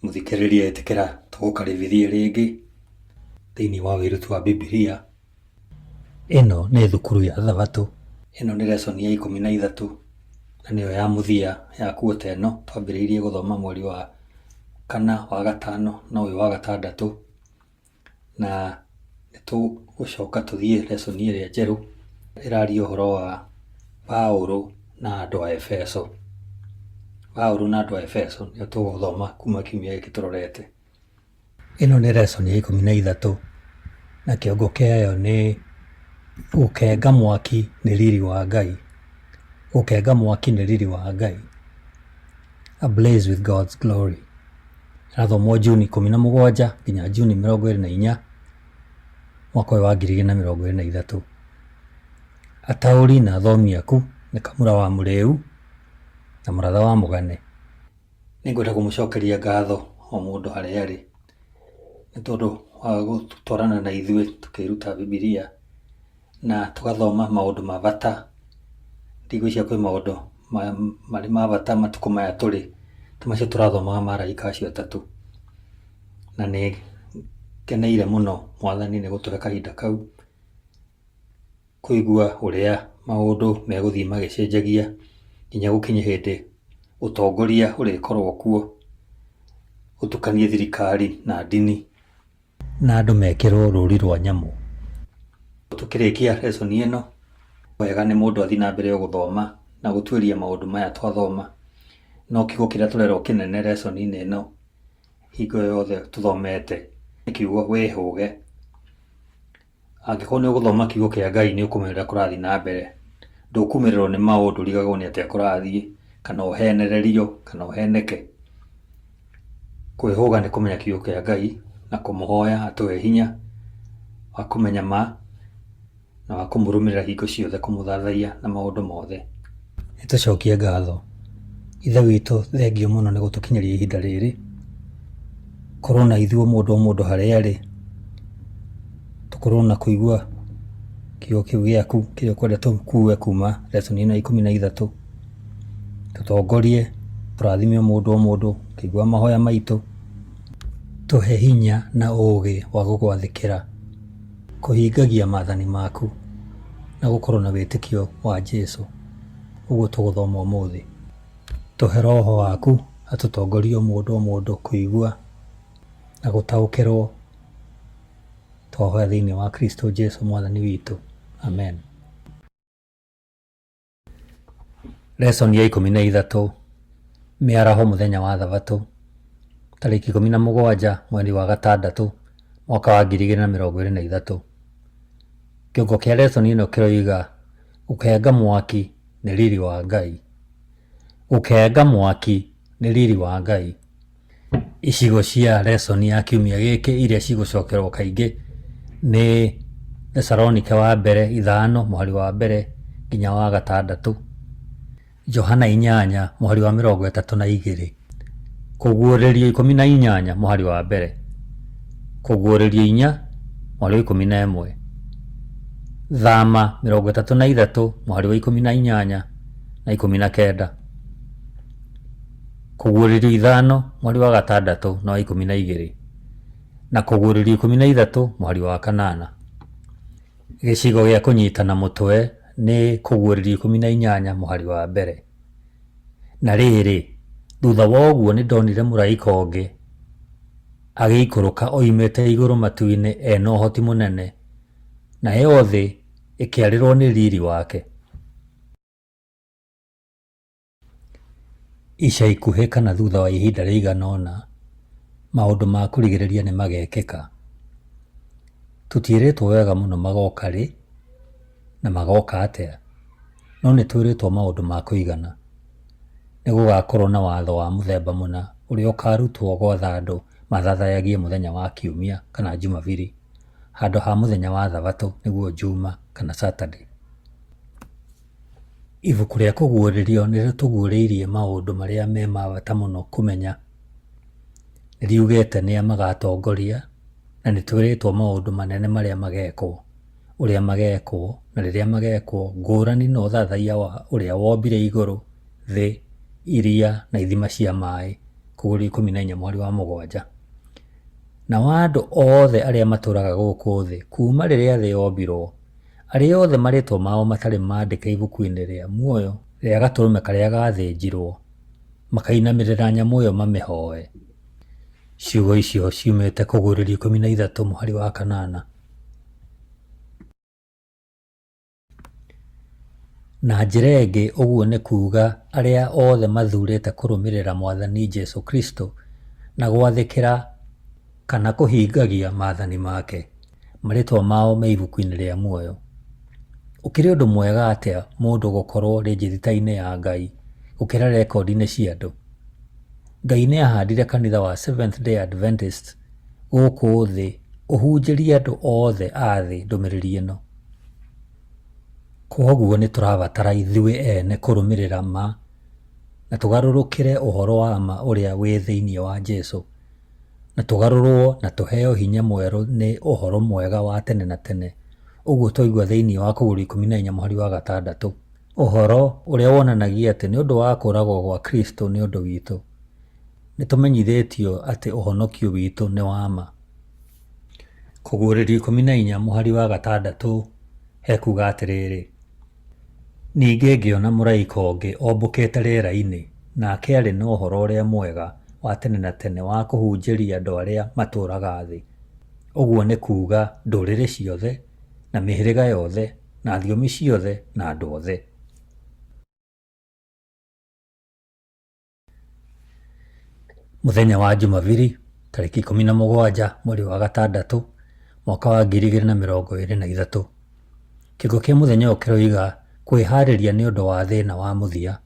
Mũthikĩrĩria ĩtĩkĩra tũgũkaribithie rĩngĩ thĩinĩ wa wĩruti wa Bibilia. Ĩno nĩ thukuru ya Thabatũ. Ĩno nĩ lesson ya 13 na nĩyo ya mũthia ya kuota ĩno. Twambĩrĩirie gũthoma mweri wa kana, wa gatano na ũyũ wa gatandatũ. Na nĩ tũgũcoka tũthiĩ lesson ĩrĩa njerũ ĩraria ũhoro wa Paũlũ na andũ a Efeso. Paũlũ na andũ a Efeso nĩo tũgũthoma kuma kiumia gĩkĩ tũrorete. Ĩno nĩ lesson ya 13 na kĩongo kĩayo nĩ gũkenga mwaki nĩ riri wa Ngai. Gũkenga mwaki nĩ riri wa Ngai. Ablaze with God's glory. Ĩrathomwo Juni 17 nginya Juni 24 mwaka ũyũ wa 2023. Ataũri na athomi aku nĩ Kamura wa Mũrĩu na Mũratha wa Mũgane. Nĩngwenda kũmũcokeria ngatho o mũndũ harĩa arĩ nĩ tondũ wa gũtwarana na ithuĩ tũkĩruta Bibilia na tũgathoma maũndũ ma bata. Ndigwĩciria kwĩ maũndũ marĩ ma bata matukũ maya tũrĩ ta macio tũrathomaga ma araika acio atatũ. Na nĩ ngeneire mũno Mwathani nĩ gũtũhe kahinda kau kũigua ũrĩa maũndũ megũthiĩ magĩcenjagia nginya gũkinye hĩndĩ ũtongoria ũrĩkorwo kuo ũtukanie thirikari na ndini na andũ mekĩrwo rũri rwa nyamũ. Tũkĩrĩkia lesson ĩno, wega nĩ mũndũ athiĩ na mbere gũthoma na gũtuĩria maũndũ maya twathoma. No kiugo kĩrĩa tũrerwo kĩnene lesson-inĩ ĩno hingo yothe tũthomete nĩ kiugo wĩhũge. Angĩkorwo nĩ ũgũthoma kiugo kĩa Ngai nĩ ũkũmenya ũrĩa kũrathiĩ na mbere. Ndũkumĩrĩrwo nĩ maũndũ ũrigagwo nĩ atĩa kũrathiĩ, kana ũhenererio, kana ũheneke. Kwĩhũga nĩ kũmenya kiugo kĩa Ngai na kũmũhoya atũhe hinya wa kũmenya ma na wa kũmũrũmĩrĩra hingo ciothe kũmũthathaiya na maũndũ mothe. Nĩ tũcokie ngatho. Ithe witũ thengiũ mũno nĩ gũtũkinyĩria ihinda rĩrĩ. Korwo na ithuĩ o mũndũ o mũndũ harĩa arĩ, tũkorwo na kũigua kiugo kĩu gĩaku kĩrĩa ũkwenda tũkue kuma lesson ĩno ya 13. Tũtongorie, tũrathime o mũndũ o mũndũ ũkĩigua mahoya maitũ. Tũhe hinya na ũgĩ wa gũgwathĩkĩra, kũhingagia maathani maku na gũkorwo na wĩtĩkio wa Jesũ, ũguo tũgũthoma ũmũthĩ. Tũhe Roho waku atũtongorie o mũndũ o mũndũ kũigua na gũtaũkĩrwo. Twahoya thĩinĩ wa Kristo Jesũ mwathani witũ. Amen. Lesson ya 13, Mĩaraho mũthenya wa Thabatũ, tarĩki 17 mweri wa gatandatũ mwaka wa 2023. Kĩongo kĩa lesson ĩno kĩroiga gũkenga mwaki nĩ riri wa Ngai. Gũkenga mwaki nĩ riri wa Ngai. Icigo cia lesson ya kiumia gĩkĩ iria cigũcokerwo kaingĩ nĩ Thesalonike wa mbere 5 mũhari wa mbere nginya wa gatandatũ, Johana 8 mũhari wa 32, Kũguũrĩrio 18 mũhari wa mbere, Kũguũrĩrio 4 mũhari wa 11, Thama 33 mũhari wa 18 na 19. Kũguũrĩrio 5 mũhari wa gatandatũ na wa 12, na Kũguũrĩrio 13 mũhari wa kanana. Gĩcigo gĩa kũnyitana mũtwe nĩ Kũguũrĩrio 18 mũhari wa mbere. Na rĩrĩ, thutha wa ũguo nĩndonire mũraika ũngĩ agĩikũrũka oimĩte igũrũ matu-inĩ e na ũhoti mũnene, nayo thĩ ĩkĩarĩrwo nĩ riri wake. Ica ikuhĩ kana thutha wa ihinda rĩigana ũna, maũndũ ma kũrigĩrĩria nĩ magekĩka. Tũtiĩrĩtwo wega mũno magoka rĩ na magoka atĩa, no nĩ twĩrĩtwo maũndũ ma kũigana. Nĩ gũgakorwo na watho wa mũthemba mũna ũrĩa ũkarutwo gwatha andũ mathathayagie mũthenya wa Kiumia kana Jumabiri handũ ha mũthenya wa Thabatũ nĩguo Juma kana Saturday. Ibuku rĩa Kũguũrĩrio nĩ rĩtũguũrĩirie maũndũ marĩa me ma bata mũno kũmenya. Nĩ riugĩte nĩa magatongoria, na nĩ twĩrĩtwo maũndũ manene marĩa magekwo, ũrĩa magekwo, na rĩrĩa magekwo, ngũrani na ũthathaiya wa ũrĩa wombire igũrũ, thĩ, iria na ithima cia maĩ, Kũguũrĩrio 14 mũhari wa 7. Na wa andũ othe arĩa matũũraga gũkũ thĩ kuuma rĩrĩa thĩ yombirwo, arĩa othe marĩĩtwa mao matarĩ maandĩke ibuku-inĩ rĩa muoyo rĩa Gatũrũme karĩa gaathĩnjirwo, makainamĩrĩra nyamũ ĩyo mamĩhooe. Ciugo icio ciumĩte Kũguũrĩrio 13 mũhari wa 8. Na njĩra ĩngĩ ũguo nĩ kuuga arĩa othe mathuurĩte kũrũmĩrĩra Mwathani Jesu Kristo na gwathĩkĩra kana kũhingagia maathani make, marĩĩtwa mao me ibuku-inĩ rĩa muoyo. Ũkĩrĩ ũndũ mwega atĩa mũndũ gũkorũo rĩnjĩthita-inĩ ya Ngai gũkĩra rekondi-inĩ cia andũ? Ngai nĩ ahandire kanitha wa Seventh Day Adventist gũkũ thĩ ũhunjĩrie andũ othe a thĩ ndũmĩrĩri ĩno. Kwoguo nĩ tũrabatara ithuĩ ene kũrũmĩrĩra ma na tũgarũrũkĩre ũhoro wa ma ũrĩa wĩ thĩinĩ wa Jesu, na tũgarũrũo na tũheo hinya mwerũ nĩ ũhoro mwega wa tene na tene, ũguo twaigua thĩinĩ wa Kũguũrĩrio 14 mũhari wa 6, ũhoro ũrĩa wonanagia atĩ nĩ ũndũ wa kũũragwo gwa Kristo nĩ ũndũ witũ, nĩ tũmenyithĩtio atĩ ũhonokio witũ nĩ wa ma. Kũguũrĩrio 14 mũhari wa 6 hekuuga atĩrĩrĩ, Ningĩ ngĩona mũraika ũngĩ ombũkĩte rĩera-inĩ, nake aarĩ na Ũhoro-ũrĩa-Mwega wa tene na tene wa kũhunjĩria andũ arĩa matũũraga thĩ, ũguo nĩ kuuga ndũrĩrĩ ciothe, na mĩhĩrĩga yothe, na thiomi ciothe, na andũ othe. Mũthenya wa Jumabiri, tarĩki 17 mweri wa gatandatũ, mwaka wa 2023. Kĩongo kĩa mũthenya ũyũ kĩroiga kwĩharĩria nĩ ũndũ wa thĩna wa mũthia.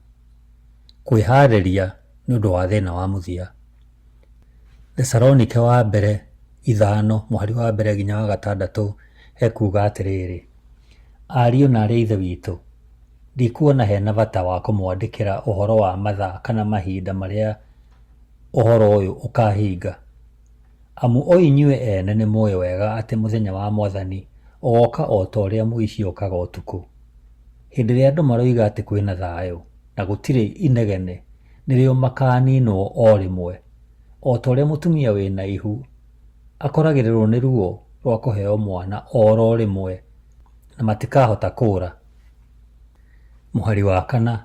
Kwĩharĩria nĩ ũndũ wa thĩna wa mũthia. Thesalonike wa mbere 5 mũhari wa 1 nginya wa 6 hekuga atĩrĩrĩ, Ariũ na aarĩ a Ithe witũ, Ndikuona hena bata wa kũmwandĩkĩra ũhoro wa mathaa kana mahinda marĩa ũhoro ũyũ ũkaahinga, amu o inyuĩ ene nĩmũũĩ wega atĩ mũthenya wa Mwathani ũgooka o ta ũrĩa mũici okaga ũtukũ. Hĩndĩ ĩrĩa andũ maroiga atĩ kwĩ na thayũ na gũtirĩ inegene, nĩrĩo makaaninwo o rĩmwe, o ta ũrĩa mũtumia wĩ na ihu akoragĩrĩrũo nĩ ruo rwa kũheo mwana o ro rĩmwe, na matikahota kũũra. Mũhari wa 4,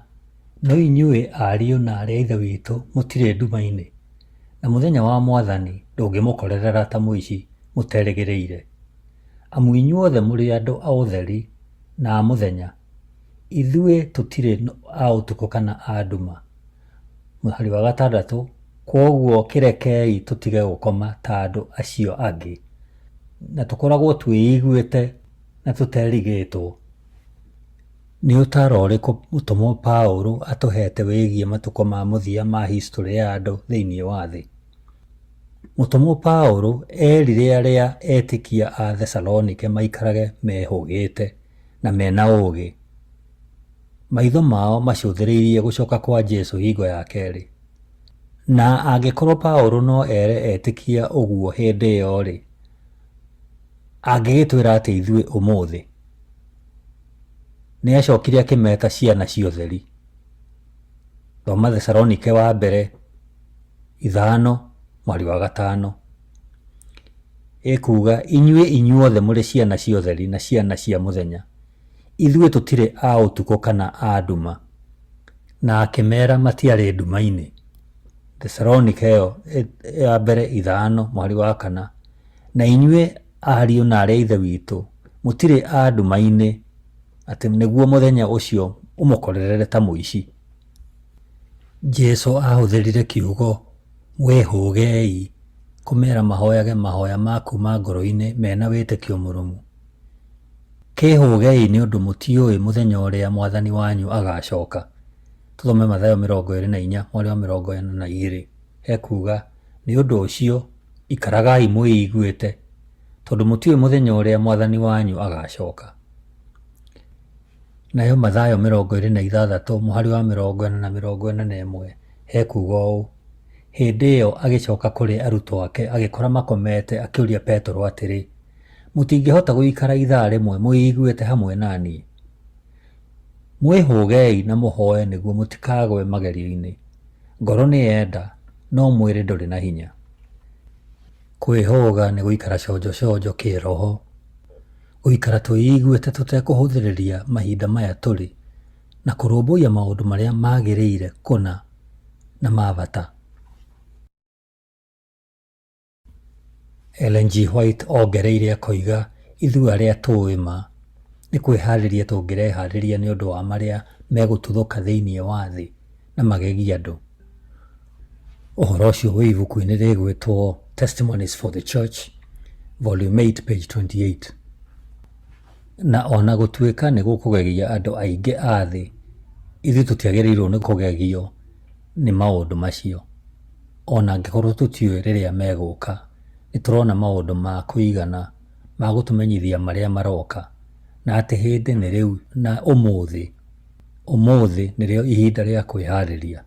No inyuĩ, ariũ na aarĩ a Ithe witũ, mũtirĩ nduma-inĩ, na mũthenya wa Mwathani ndũngĩmũkorerera ta mũici mũterĩgĩrĩire. Amu inyuothe mũrĩ andũ a ũtheri na a mũthenya, ithuĩ tũtirĩ a ũtukũ kana a nduma. Mũhari wa 6, Kwoguo kĩrekei tũtige gũkoma ta andũ acio angĩ, na tũkoragwo twĩiguĩte na tũterigĩtwo. Nĩ ũtaaro ũrĩkũ mũtũmwo Paulo atũheete wĩgiĩ matukũ ma mũthia ma historĩ ya andũ thĩinĩ wa thĩ? Mũtũmwo Paulo eerire arĩa etĩkia a Thesalonike maikarage mehũgĩte na mena ũũgĩ, maitho mao macũthĩrĩirie gũcoka kwa Jesu hingo ya kerĩ. Na angĩkorũo Paulo no ere etĩkia ũguo hĩndĩ ĩyo-rĩ, angĩgĩtwĩra atĩa ithuĩ ũmũthĩ? Nĩ aacokire akĩmeta ciana cia ũtheri. Thoma Thesalonike wa mbere 5 mũhari wa 5. Ĩkuuga, inyuĩ inyuothe mũrĩ ciana cia ũtheri na ciana cia mũthenya. Ithuĩ tũtirĩ a ũtukũ kana a nduma. Na akĩmeera matiarĩ nduma-inĩ. Thesalonike ĩyo ya mbere 5 mũhari wa 4. Na inyuĩ ariũ na aarĩ a Ithe witũ, mũtirĩ a nduma-inĩ, atĩ nĩguo mũthenya ũcio ũmũkorerere ta mũici. Jesu aahũthĩrire kiugo mwĩhũgei kũmeera mahoyage mahoya ma kuuma ngoro-inĩ mena wĩtĩkio mũrũmu. Kĩĩhũgei nĩ ũndũ mũtiũĩ mũthenya ũrĩa Mwathani wanyu agaacoka. Tũthome Mathayo 24 mũhari wa 42 hekuuga, Nĩ ũndũ ũcio, ikaragai mwĩiguĩte, tondũ mũtiũĩ mũthenya ũrĩa Mwathani wanyu agaacoka. Nayo Mathayo 26 mũhari wa 40 na 41 hekuuga ũũ, Hĩndĩ ĩyo agĩcoka kũrĩ arutwo ake agĩkora makomete akĩũria Petero atĩrĩ, Mũtingĩhota gũikara ithaa rĩmwe mwĩiguĩte hamwe na niĩ? Mwĩhũgei na mũhoe nĩguo mũtikagwe magerio-inĩ. Ngoro nĩyenda, no mwĩrĩ ndũrĩ na hinya. Kwĩhũga nĩ gũikara conjo conjo kĩroho, gũikara twĩiguĩte tũtekũhũthĩrĩria mahinda maya tũrĩ, na kũrũmbũiya maũndũ marĩa magĩrĩire kũna na ma bata. Ellen G. White ongereire akoiga ithuĩ arĩa tũĩ ma, nĩ kwĩharĩria tũngĩreharĩria nĩ ũndũ wa marĩa megũtuthũka thĩinĩ wa thĩ na magegie andũ. Ũhoro ũcio wĩ ibuku-inĩ rĩgwĩtwo Testimonies for the Church, Volume 8, page 28. Na ona gũtuĩka nĩ gũkũgegia andũ aingĩ a thĩ, ithuĩ tũtiagĩrĩirũo nĩ kũgegio nĩ maũndũ macio. O na angĩkorũo tũtiũĩ rĩrĩa megũka, nĩ tũrona maũndũ ma kũigana ma gũtũmenyithia marĩa maroka, na atĩ hĩndĩ nĩ rĩu na ũmũthĩ. Ũmũthĩ nĩrĩo ihinda rĩa kwĩharĩria.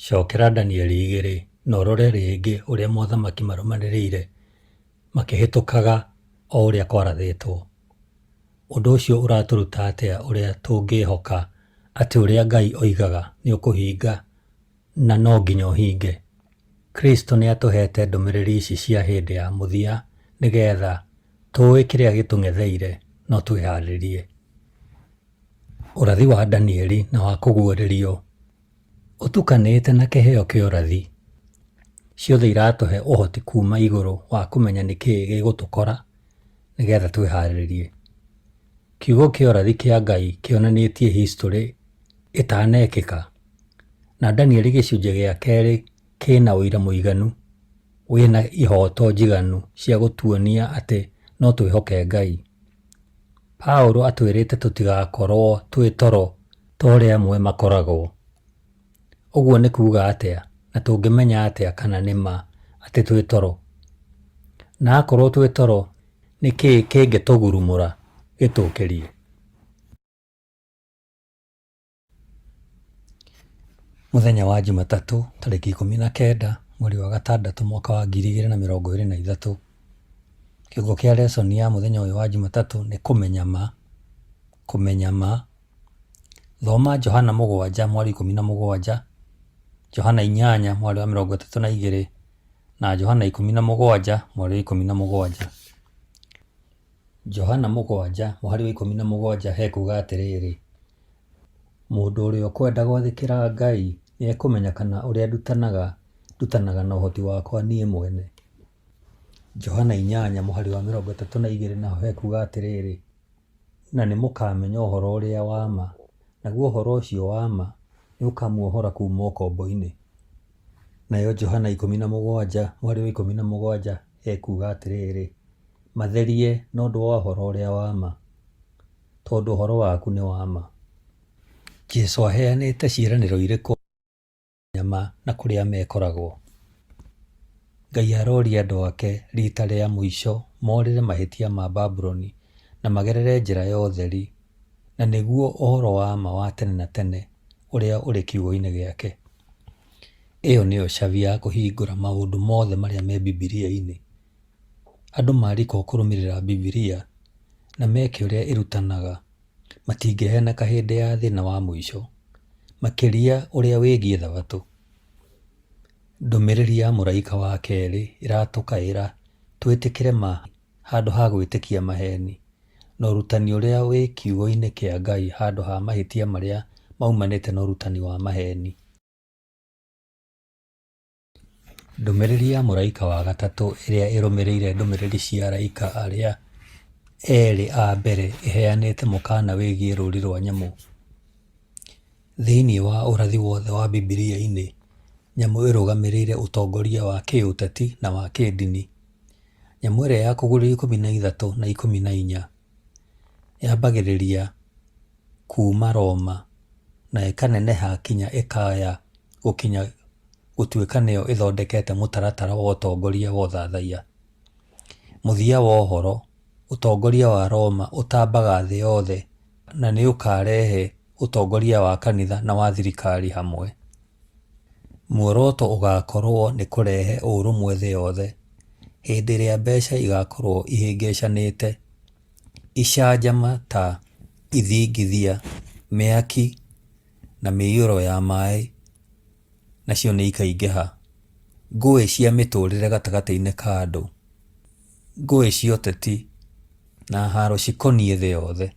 Cokera Danieli 2 na ũrore rĩngĩ ũrĩa mothamaki marũmanĩrĩire makĩhĩtũkaga o ũrĩa kwarathĩtwo. Ũndũ ũcio ũratũruta atĩa ũrĩa tũngĩhoka atĩ ũrĩa Ngai oigaga nĩ ũkũhinga na no nginya ũhinge? Kristo nĩ atũheete ndũmĩrĩri ici cia hĩndĩ ya mũthia nĩgetha tũĩ kĩrĩa gĩtũng'etheire no twĩharĩrie. Ũrathi wa Danieli na wa kũguũrĩrio ũtukanĩte na kĩheo kĩa ũrathi, ciothe iratũhe ũhoti kuuma igũrũ wa kũmenya nĩkĩĩ gĩgũtũkora nĩgetha twĩharĩrie. Kiugo kĩa ũrathi kĩa Ngai kĩonanĩtie historĩ ĩtanekĩka, na Danieli gĩcunjĩ gĩa kerĩ kĩna ũira mũiganu wĩna ihooto njiganu cia gũtuonia atĩ no twĩhoke Ngai. Paulo atwĩrĩte tũtigakorwo twĩ toro ta ũrĩa amwe makoragwo. Ũguo nĩ kuuga atĩa, na tũngĩmenya atĩa kana nĩ ma atĩ twĩ toro? Na akorwo twĩ toro, nĩ kĩĩ kĩngĩtũgurumũra gĩtũũkĩrie? Mũthenya wa Jumatatũ tarĩki 19 mweri wa gatandatũ mwaka wa 2023. Kĩongo kĩa lesson ya mũthenya ũyũ wa Jumatatũ nĩ kũmenya ma. Kũmenya ma. Thoma Johana 7 mweri 17, Johana 8 mweri wa 32 na Johana 17 mweri wa 17. Johana 7 mũhari wa 17 hekuga atĩrĩrĩ, Mũndũ ũrĩa ũkwenda gwathĩkĩra Ngai nĩekũmenya kana ũrĩa ndutanaga ndutanaga na ũhoti wakwa niĩ mwene. Johana 8 mũhari wa 32 naho hekuga atĩrĩrĩ, Na nĩmũkamenya ũhoro ũrĩa wa ma, naguo ũhoro ũcio wa ma nĩũkamuohora kuuma ũkombo-inĩ. Nayo Johana 17 mũhari wa 17 hekuga atĩrĩrĩ, Matherie na ũndũ wa ũhoro ũrĩa wa ma, tondũ ũhoro waku nĩ wa ma. Jesu aheanĩte ciĩranĩro irĩkũ nyama na kũrĩa mekoragwo? Ngai aroria andũ ake rita rĩa mũico morĩre mahĩtia ma Babuloni na magerere njĩra ya ũtheri, na nĩguo ũhoro wa ma wa tene na tene ũrĩa ũrĩ kiugo-inĩ gĩake. Ĩyo nĩyo cabi ya kũhingũra maũndũ mothe marĩa me Bibilia-inĩ. Andũ marika kũrũmĩrĩra Bibilia na meke ũrĩa ĩrutanaga, matingĩheneka hĩndĩ ya thĩna wa mũico, makĩria ũrĩa wĩgiĩ Thabatũ. Ndũmĩrĩri ya mũraika wa kerĩ ĩratũkaĩra twĩtĩkĩre ma handũ ha gwĩtĩkia maheni, na ũrutani ũrĩa wĩ kiugo-inĩ kĩa Ngai handũ ha mahĩtia marĩa maumanĩte na ũrutani wa maheni. Ndũmĩrĩri ya mũraika wa gatatũ ĩrĩa ĩrũmĩrĩire ndũmĩrĩri cia araika arĩa erĩ a mbere ĩheanĩte mũkaana wĩgiĩ rũũri rwa nyamũ. Thĩinĩ wa ũrathi wothe wa Bibilia-inĩ, nyamũ ĩrũgamĩrĩire ũtongoria wa kĩũteti na wa kĩndini. Nyamũ ĩrĩa ya kũguũrĩrio 13 na 14 yambagĩrĩria kuuma Roma na ĩkaneneha kinya ĩkaya gũkinya gũtuĩka nĩyo ĩthondekete mũtaratara wa ũtongoria wa ũthathaiya. Mũthia wa ũhoro, ũtongoria wa Roma ũtambaga thĩ yothe na nĩ ũkarehe ũtongoria wa kanitha na wa thirikari hamwe. Muoroto ũgakorũo nĩ kũrehe ũrũmwe thĩ yothe, hĩndĩ ĩrĩa mbeca igakorũo ihĩngĩcanĩte, icanjama ta ithingithia, mĩaki na mĩiyũro ya maĩ. nacio nĩ ikaingĩha. Ngũĩ cia mĩtũrĩre gatagatĩ-inĩ ka andũ, ngũĩ cia ũteti na haro cikoniĩ thĩ yothe.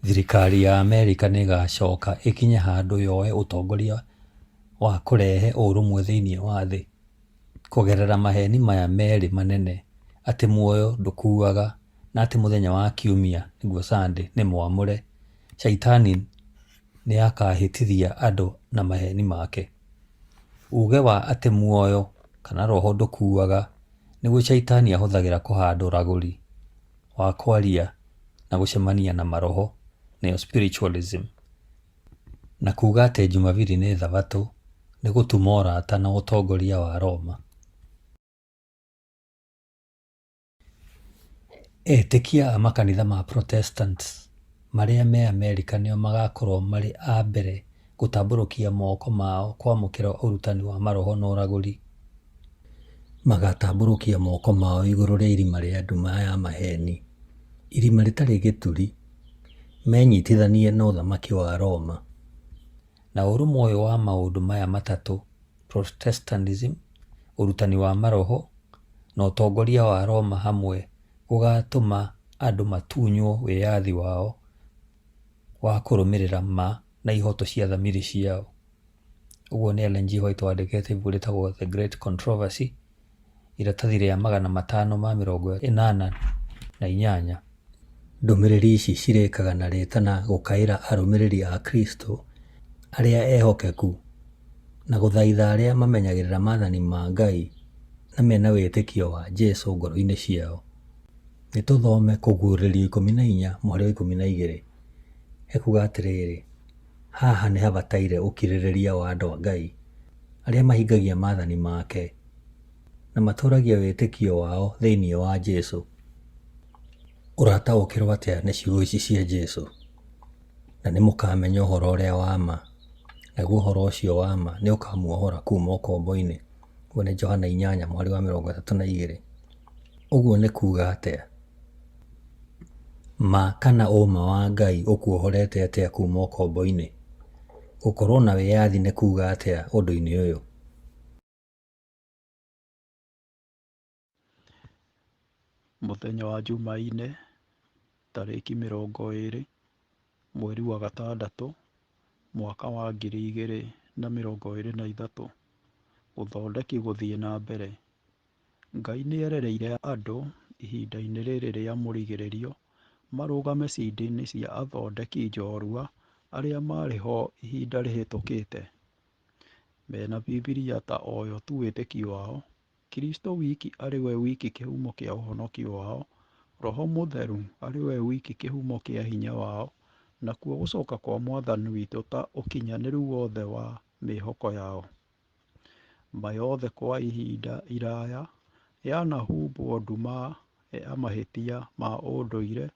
Thirikari ya Amerika nĩ ĩgacoka ĩkinye handũ yoe ũtongoria wa kũrehe ũrũmwe thĩinĩ wa thĩ kũgerera maheni maya merĩ manene atĩ muoyo ndũkuaga na atĩ mũthenya wa kiumia nĩguo Sunday nĩ mwamũre. Shaitani nĩ akahĩtithia andũ na maheni make. Uge wa atĩ muoyo kana roho ndũkuaga nĩguo Shaitani ahũthagĩra kũhanda ũragũri wa kwaria na gũcemania na maroho nĩyo spiritualism. Na kuga atĩ Jumabiri nĩ thabatũ nĩ gũtuma ũrata na ũtongoria wa Roma. Etĩkia a makanitha ma Protestant marĩa me Amerika nĩo magakorwo marĩ a mbere gũtambũrũkia moko mao kwamũkĩra ũrutani wa maroho na ũragũri. Magatambũrũkia moko mao igũrũ rĩa irima rĩa nduma ya maheni, irima rĩtarĩ gĩturi, menyitithanie na ũthamaki wa Roma. Na ũrũmwe ũyũ wa maũndũ maya matatũ, Protestantism, ũrutani wa maroho, na ũtongoria wa Roma hamwe gũgatũma andũ matunywo wĩyathi wao wa kũrũmĩrĩra ma na ihoto cia thamiri ciao. Ũguo nĩ Ellen G. White wandĩkĩte ibuku rĩtagwo The Great Controversy, iratathi rĩa 588. Ndũmĩrĩri ici cirĩkaga na rĩtana gũkaĩra arũmĩrĩri a Kristo arĩa ehokeku na gũthaitha arĩa mamenyagĩrĩra maathani ma Ngai na mena wĩtĩkio wa Jesu ngoro-inĩ ciao. Nĩ tũthome Kũguũrĩrio 14 mũhari wa 12. Ekuga atĩrĩrĩ, haha nĩ habataire ũkirĩrĩria wa andũ a Ngai arĩa mahingagia maathani make na matũũragia wĩtĩkio wao thĩinĩ wa Jesu. Ũrataũkĩrwo atĩa nĩ ciugo ici cia Jesu? Na nĩ mũkamenya ũhoro ũrĩa wa ma, naguo ũhoro ũcio wa ma nĩ ũkamuohora kuuma ũkombo-inĩ. Ũguo nĩ Johana 8 mũhari wa 32. Ũguo nĩ kuuga atĩa? Ma kana ũma wa Ngai ũkuohorete atĩa kuuma ũkombo-inĩ? Gũkorwo na wĩyathi nĩ kuuga atĩa ũndũ-inĩ ũyũ? Mũthenya wa Jumaine, tarĩki 20, mweri wa gatandatũ, mwaka wa 2023, ũthondeki gũthiĩ na mbere. Ngai nĩerereire andũ ihinda-inĩ rĩrĩ rĩa mũrigĩrĩrio marũgame ciindi-inĩ cia athondeki njorua arĩa marĩ ho ihinda rĩhĩtũkĩte. Mena Bibilia ta oyo tu wĩtĩkio wao, Kristo wiki arĩ we wiki kĩhumo kĩa ũhonokio wao, Roho Mũtheru arĩ we wiki kĩhumo kĩa hinya wao, nakuo gũcoka kwa Mwathani witũ ta ũkinyanĩru wothe wa mĩhoko yao. Ma yothe kwa ihinda iraya yanahumbwo nduma ya mahĩtia ma ũndũire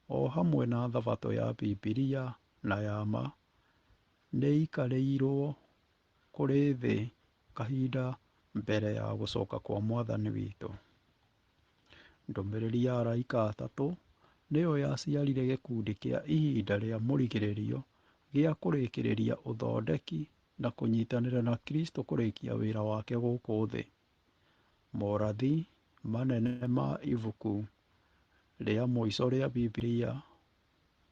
o hamwe na thabatũ ya Bibilia na ya ma nĩikarĩirwo kũrĩ thĩ kahinda mbere ya gũcoka kwa Mwathani witũ. Ndũmĩrĩri ya araika atatũ nĩyo yaciarire gĩkundi kĩa ihinda rĩa mũrigĩrĩrio gĩa kũrĩkĩrĩria ũthondeki na kũnyitanĩra na Kristo kũrĩkia wĩra wake gũkũ thĩ. Morathi manene ma ibuku rĩa mũico rĩa Bibilia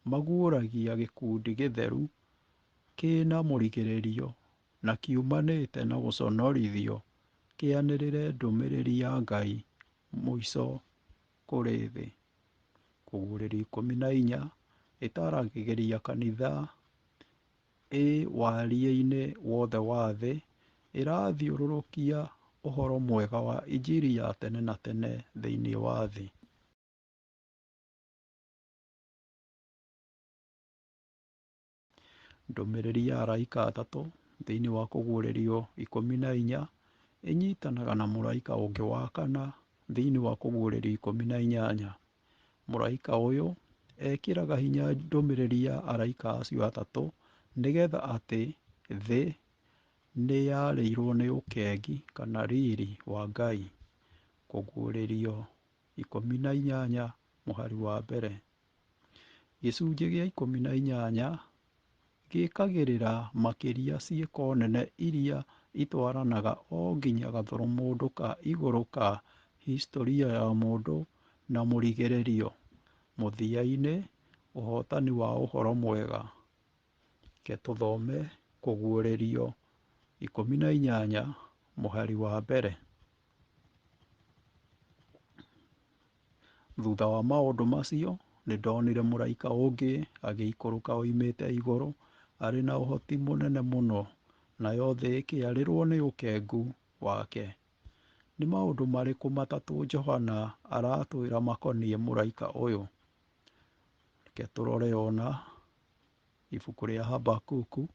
maguũragia gĩkundi gĩtheru kĩna mũrigĩrĩrio na kiumanĩte na gũconorithio kĩanĩrĩre ndũmĩrĩri ya Ngai mũico kũrĩ thĩ. Kũguũrĩrio 14 ĩtaragĩria kanitha ĩ wariĩ-inĩ wothe wa thĩ ĩrathiũrũrũkia ũhoro mwega wa injiri ya tene na tene thĩinĩ wa thĩ. Ndũmĩrĩri ya araika atatũ thĩinĩ wa Kũguũrĩrio 14 ĩnyitanaga na mũraika ũngĩ wa kana thĩinĩ wa Kũguũrĩrio 18. Mũraika ũyũ ekĩraga hinya ndũmĩrĩri ya araika acio atatũ nĩgetha atĩ thĩ nĩ yarĩirwo nĩ ũkengi kana riri wa Ngai. Kũguũrĩrio 18 mũhari wa mbere. Gĩcunjĩ gĩa 18 Gĩkagĩrĩra makĩria ciĩko nene iria itwaranaga o nginya gathũrũmũndũ ka igũrũ ka historia ya mũndũ na mũrigĩrĩrio (mũthia-inĩ, ũhotani wa ũhoro mwega). Reke tũthome Kũguũrĩrio 18 mũhari wa mbere. Thutha wa maũndũ macio nĩndonire mũraika ũngĩ agĩikũrũka oimĩte igũrũ, arĩ na ũhoti mũnene mũno, nayo thĩ ĩkĩarĩrwo nĩ ũkengu wake. Nĩ maũndũ marĩkũ matatũ Johana aratwĩra makoniĩ mũraika ũyũ? Reke tũrore ona ibuku rĩa Habakuku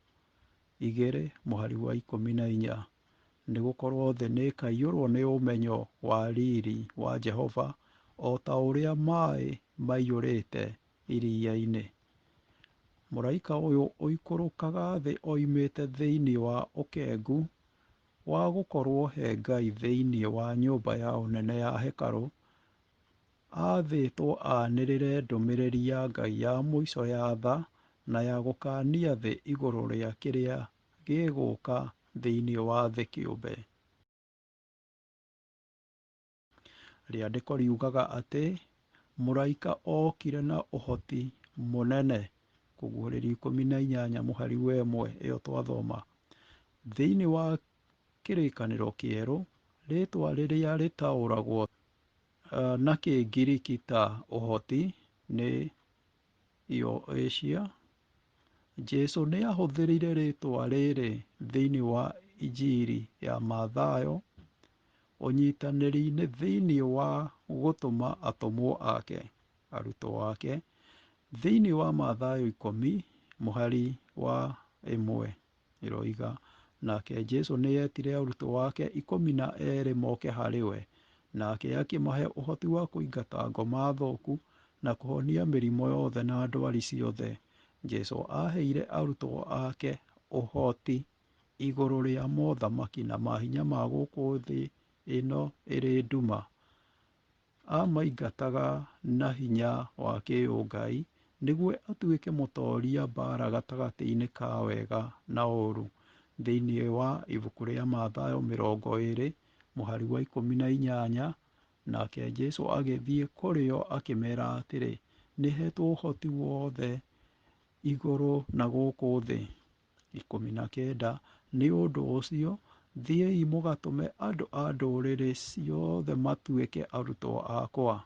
2 mũhari wa 14. Nĩgũkorwo thĩ nĩĩkaiyũrwo nĩ ũmenyo wa riri wa Jehova o ta ũrĩa maĩ maiyũrĩte iria-inĩ. Mũraika ũyũ ũikũrũkaga thĩ oimĩte thĩinĩ wa ũkengu wa gũkorwo he Ngai thĩinĩ wa nyũmba ya ũnene ya hekarũ, aathĩtwo anĩrĩre ndũmĩrĩri ya Ngai ya mũico ya tha na ya gũkaania thĩ igũrũ rĩa kĩrĩa gĩgũka thĩinĩ wa thĩ kĩũmbe. Rĩandĩko riugaga atĩ mũraika okire na ũhoti mũnene. Kũguũrĩrio 18 mũhari wa 1 ĩyo twathoma. Thĩinĩ wa Kĩrĩkanĩro Kĩerũ, rĩĩtwa rĩrĩa rĩtaũragwo na Kĩngiriki ta ũhoti nĩ euotia. Jesu nĩ aahũthĩrire rĩĩtwa rĩrĩ thĩinĩ wa Injiri ya Mathayo ũnyitanĩri-inĩ thĩinĩ wa gũtũma atũmwo ake (arutwo ake) thĩinĩ wa Mathayo 10 mũhari wa 1 ĩroiga, nake Jesũ nĩetire arutwo ake 12 moke harĩ we, nake akĩmahe ũhoti wa kũingata ngoma thũku na kũhonia mĩrimũ yothe na ndwari ciothe. Jesũ aaheire arutwo ake ũhoti igũrũ rĩa mothamaki na mahinya ma gũkũ thĩ ĩno ĩrĩ nduma. Amaingataga na hinya wa kĩũngai nĩguo atuĩke mũtoria mbaara gatagatĩ-inĩ ka wega na ũũru. Thĩinĩ wa ibuku rĩa Mathayo 20 mũhari wa 18, nake Jesũ agĩthiĩ kũrĩ o akĩmeera atĩrĩ, nĩheetwo ũhoti wothe igũrũ na gũkũ thĩ. 19 Nĩ ũndũ ũcio thiĩi mũgatũme andũ a ndũrĩrĩ ciothe matuĩke arutwo akwa,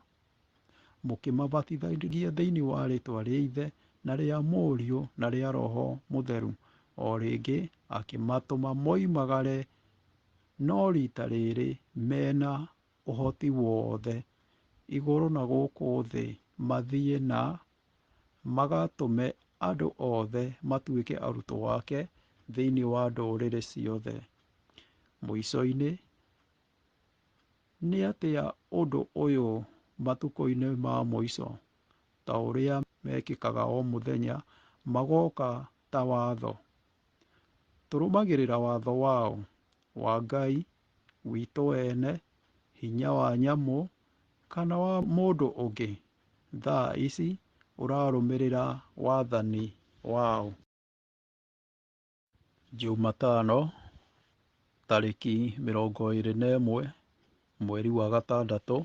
mũkĩmabatithagia thĩinĩ wa rĩĩtwa rĩa Ithe na rĩa Mũriũ na rĩa Roho Mũtheru. O rĩngĩ akĩmatũma moimagare, no riita rĩrĩ mena ũhoti wothe igũrũ na gũkũ thĩ, mathiĩ na magatũme andũ othe matuĩke arutwo ake thĩinĩ wa ndũrĩrĩ ciothe. Mũico-inĩ, nĩ atĩa ũndũ ũyũ matukũ-inĩ ma mũico, ta ũrĩa mekĩkaga o mũthenya, magoka ta watho? Tũrũmagĩrĩra watho waũ? Wa Ngai, witũ ene, hinya wa nyamũ, kana wa mũndũ ũngĩ? Thaa ici ũrarũmĩrĩra wathani waũ? Jumatano, tarĩki 21 mweri wa gatandatũ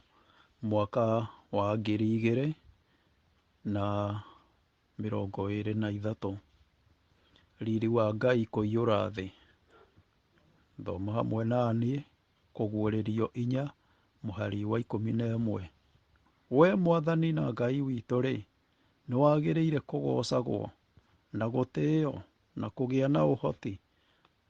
mwaka wa 2023. Riri wa Ngai kũiyũra thĩ. Thoma hamwe na niĩ Kũguũrĩrio 4 mũhari wa 11. We Mwathani na Ngai witũ-rĩ, nĩwagĩrĩire kũgoocagwo, na gũtĩĩo, na kũgĩa na ũhoti,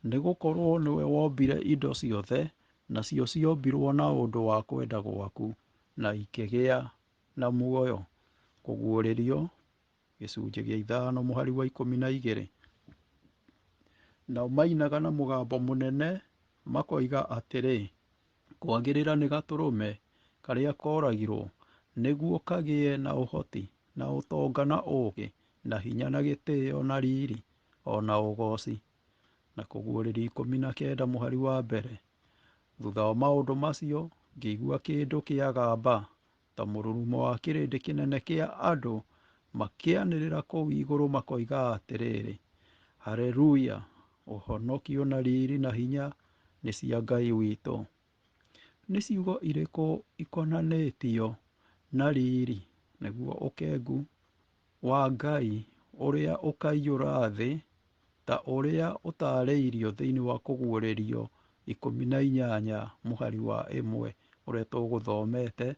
nĩgũkorwo nĩwe wombire indo ciothe, nacio ciombirwo na ũndũ wa kwenda gwaku, na ikĩgĩa na muoyo. Kũguũrĩrio gĩcunjĩ gĩa 5 mũhari wa 12. Nao mainaga na mũgambo mũnene makoiga atĩrĩ, Kwagĩrĩra nĩ Gatũrũme karĩa kooragirwo, nĩguo kagĩe na ũhoti, na ũtonga, na ũũgĩ, na hinya, na gĩtĩĩo, na riri, o na ũgooci. Na Kũguũrĩrio 19 mũhari wa mbere. Thutha wa maũndũ macio ngĩigua kĩndũ kĩagamba ta mũrurumo wa kĩrĩndĩ kĩnene kĩa andũ makĩanĩrĩra kũu igũrũ makoiga atĩrĩrĩ, Hareruya! Ũhonokio na riri na hinya nĩ cia Ngai witũ. Nĩ ciugo irĩkũ ikonanĩtio na riri, nĩguo ũkengu wa Ngai ũrĩa ũkaiyũra thĩ ta ũrĩa ũtaarĩirio thĩinĩ wa Kũguũrĩrio 18 mũhari wa 1 ũrĩa tũgũthomete?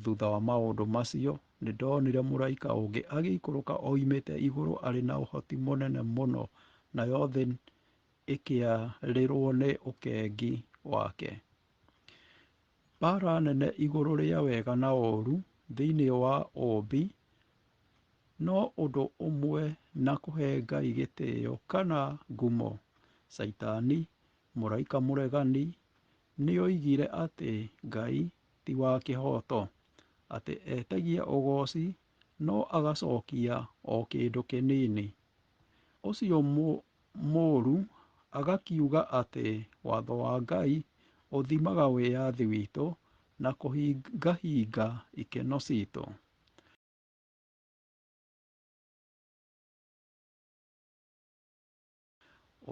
Thutha wa maũndũ macio, nĩndonire mũraika ũngĩ agĩikũrũka oimĩte igũrũ arĩ na ũhoti mũnene mũno, nayo thĩ ĩkĩarĩrwo nĩ ũkengi wake. Mbaara nene igũrũ rĩa wega na ũũru thĩinĩ wa ũũmbi no ũndũ ũmwe na kũhe Ngai gĩtĩo kana ngumo. Caitani, mũraika mũregani, nĩoigire atĩ Ngai ti wa kĩhooto, atĩ etagia ũgooci no agacokia o kĩndũ kĩnini. Ũcio mũũru agakiuga atĩ watho wa Ngai ũthimaga wĩyathi witũ na kũhingahinga ikeno ciitũ.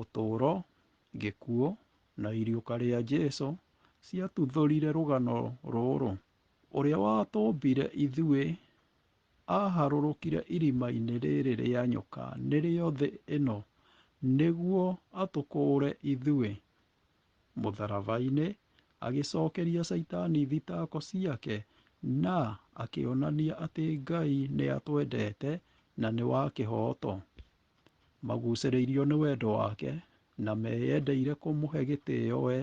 Ũtũũro, gĩkuũ, na iriũka rĩa Jesũ ciatuthũrire rũgano rũrũ. Ũrĩa watũmbire ithuĩ aharũrũkire irima-inĩ rĩrĩ rĩa nyoka nĩrĩo thĩ ĩno nĩguo atũkũũre ithuĩ. Mũtharaba-inĩ agĩcokeria Caitani thitango ciake na akĩonania atĩ Ngai nĩatwendete na nĩ wa kĩhooto. Magucĩrĩirio nĩ wendo wake na meyendeire kũmũhe gĩtĩo we,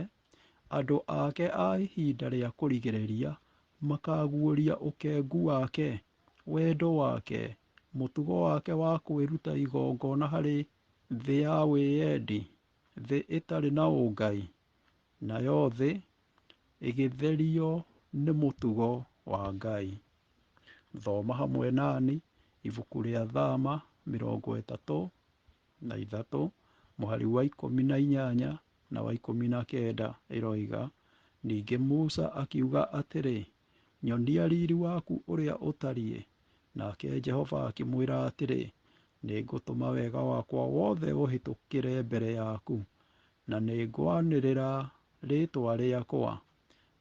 andũ ake a ihinda rĩa kũrigĩrĩria makaguũria ũkengu wake, wendo wake, mũtugo wake wa kwĩruta igongona harĩ thĩ ya wĩyendi, thĩ ĩtarĩ na ũngai, nayo thĩ ĩgĩtherio nĩ mũtugo wa Ngai. Thoma hamwe nani ibuku rĩa Thama 33 mũhari wa 18 na wa 19 ĩroiga, Ningĩ Musa akiuga atĩrĩ, Nyonia riri waku ũrĩa ũtariĩ. Nake Jehova akĩmwĩra atĩrĩ, Nĩngũtũma wega wakwa wothe ũhĩtũkĩre mbere yaku, na nĩngwanĩrĩra rĩĩtwa rĩakwa,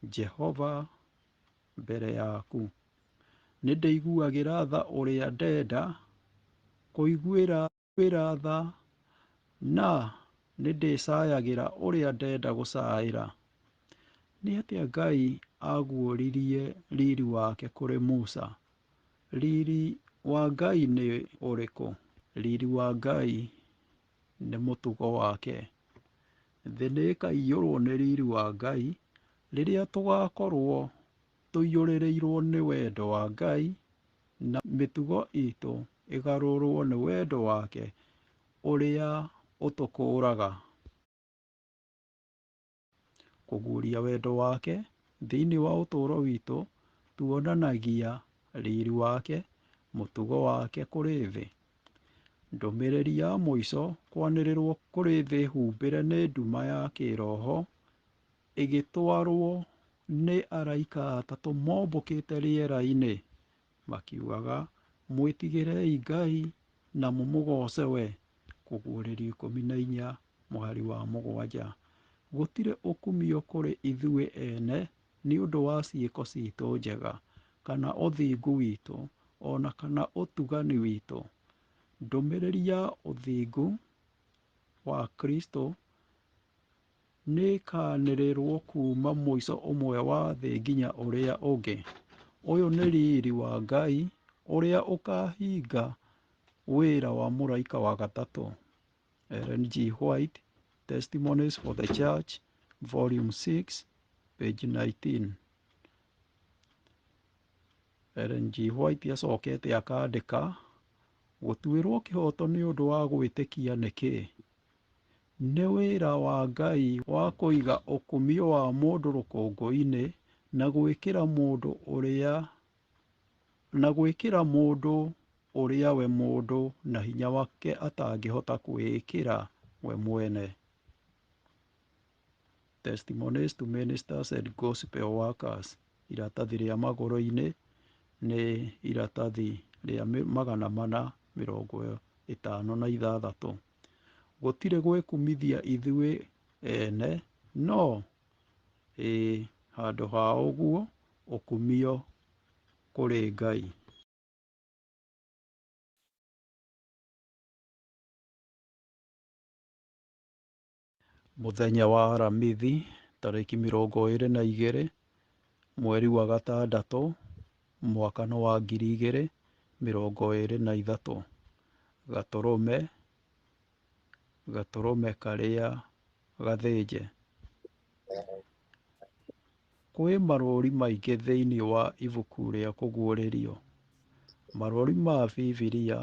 Jehova, mbere yaku. Nĩndĩiguagĩra tha ũrĩa ndenda kũiguĩra tha, na nĩndĩcayagĩra ũrĩa ndenda gũcaĩra. Nĩ atĩa Ngai aguũririe riri wake kũrĩ Musa? Riri wa Ngai nĩ ũrĩkũ? Riri wa Ngai nĩ mũtugo wake. Thĩ nĩĩkaiyũrwo nĩ riri wa Ngai rĩrĩa tũgakorwo tũiyũrĩrĩirwo nĩ wendo wa Ngai na mĩtugo itũ ĩgarũrwo nĩ wendo wake ũrĩa ũtũkũũraga. Kũguũria wendo wake thĩinĩ wa ũtũũro witũ tuonanagia riri wake, mũtugo wake kũrĩ thĩ. Ndũmĩrĩri ya mũico kwanĩrĩrwo kũrĩ thĩ humbĩre nĩ nduma ya kĩĩroho ĩgĩtwarwo nĩ araika atatũ mombũkĩte rĩera-inĩ makiugaga, Mwĩtigĩrei Ngai na mũmũgooce we. Kũguũrĩrio 14 mũhari wa 7. Gũtirĩ ũkumio kũrĩ ithuĩ ene nĩ ũndũ wa ciĩko ciitũ njega, kana ũthingu witũ, o na kana ũtugani witũ. Ndũmĩrĩri ya ũthingu wa Kristo nĩĩkanĩrĩrwo kuuma mũico ũmwe wa thĩ nginya ũrĩa ũngĩ. Ũyũ nĩ riri wa Ngai ũrĩa ũkahinga wĩra wa mũraika wa gatatũ. Ellen G. White, Testimonies for the Church, Volume 6, page 19. Ellen G. White acokete akandĩka, Gũtuĩrwo kĩhooto nĩ ũndũ wa gwĩtĩkia nĩ kĩĩ? Nĩ wĩra wa Ngai wa kũiga ũkumio wa mũndũ rũkũngũ-inĩ na gwĩkĩra mũndũ ũrĩa we mũndũ na hinya wake atangĩhota kwĩĩkĩra we mwene. Testimonies to Ministers and Gospel Workers, iratathi rĩa magũrũ-inĩ nĩ iratathi rĩa 456. Gũtirĩ gwĩkumithia ithuĩ ene, no ĩĩ, handũ ha ũguo, ũkumio kũrĩ Ngai. Mũthenya wa Aramithi, tarĩki 22, mweri wa gatandatũ, mwaka wa 2023. Gatũrũme, gatũrũme karĩa gathĩnje. Kwĩ marũũri maingĩ thĩinĩ wa ibuku rĩa Kũguũrĩrio. Marũũri ma Bibiria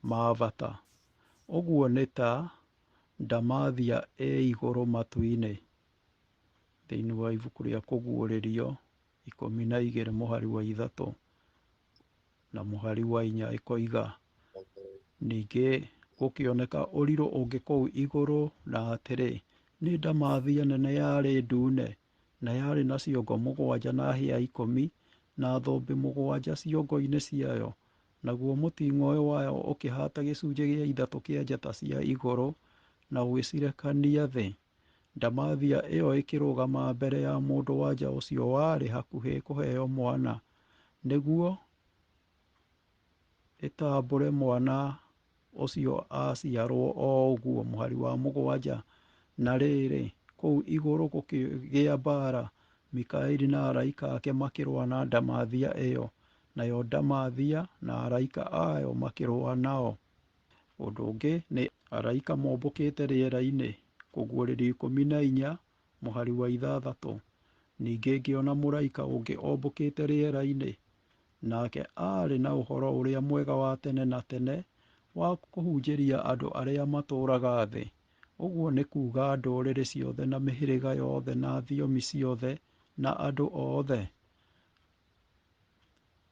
ma bata. Ũguo nĩ ta ndamathia ĩ igũrũ matu-inĩ. Thĩinĩ wa ibuku rĩa Kũguũrĩrio 12 mũhari wa 3 na mũhari wa 4 ĩkoiga, ningĩ gũkĩoneka ũrirũ ũngĩ kũu igũrũ na atĩrĩ, nĩ ndamathia nene yarĩ ndune, na yarĩ na ciongo 7 na hĩa 10, na thũmbĩ 7 ciongo-inĩ ciayo, naguo mũting'oe wayo ũkĩhaata gĩcunjĩ gĩa ithatũ kĩa njata cia igũrũ, na ũgĩcirekania thĩ. Ndamathia ĩyo ĩkĩrũgama mbere ya mũndũ-wa-nja ũcio warĩ hakuhĩ kũheo mwana, nĩguo ĩtambũre mwana ũcio aciarwo o ũguo. Mũhari wa 7. Na rĩrĩ, kũu igũrũ gũkĩgĩa mbaara, Mikaeli na araika ake makĩrũa na ndamathia ĩyo, nayo ndamathia na araika ayo makĩrũa nao. Ũndũ ũngĩ nĩ araika mombũkĩte rĩera-inĩ, Kũguũrĩrio 14 mũhari wa 6. Ningĩ ngĩona mũraika ũngĩ ombũkĩte rĩera-inĩ, nake aarĩ na ũhoro ũrĩa mwega wa tene na tene wa kũhunjĩria andũ arĩa matũũraga thĩ, ũguo nĩ kuuga ndũrĩrĩ ciothe na mĩhĩrĩga yothe na thiomi ciothe na andũ othe.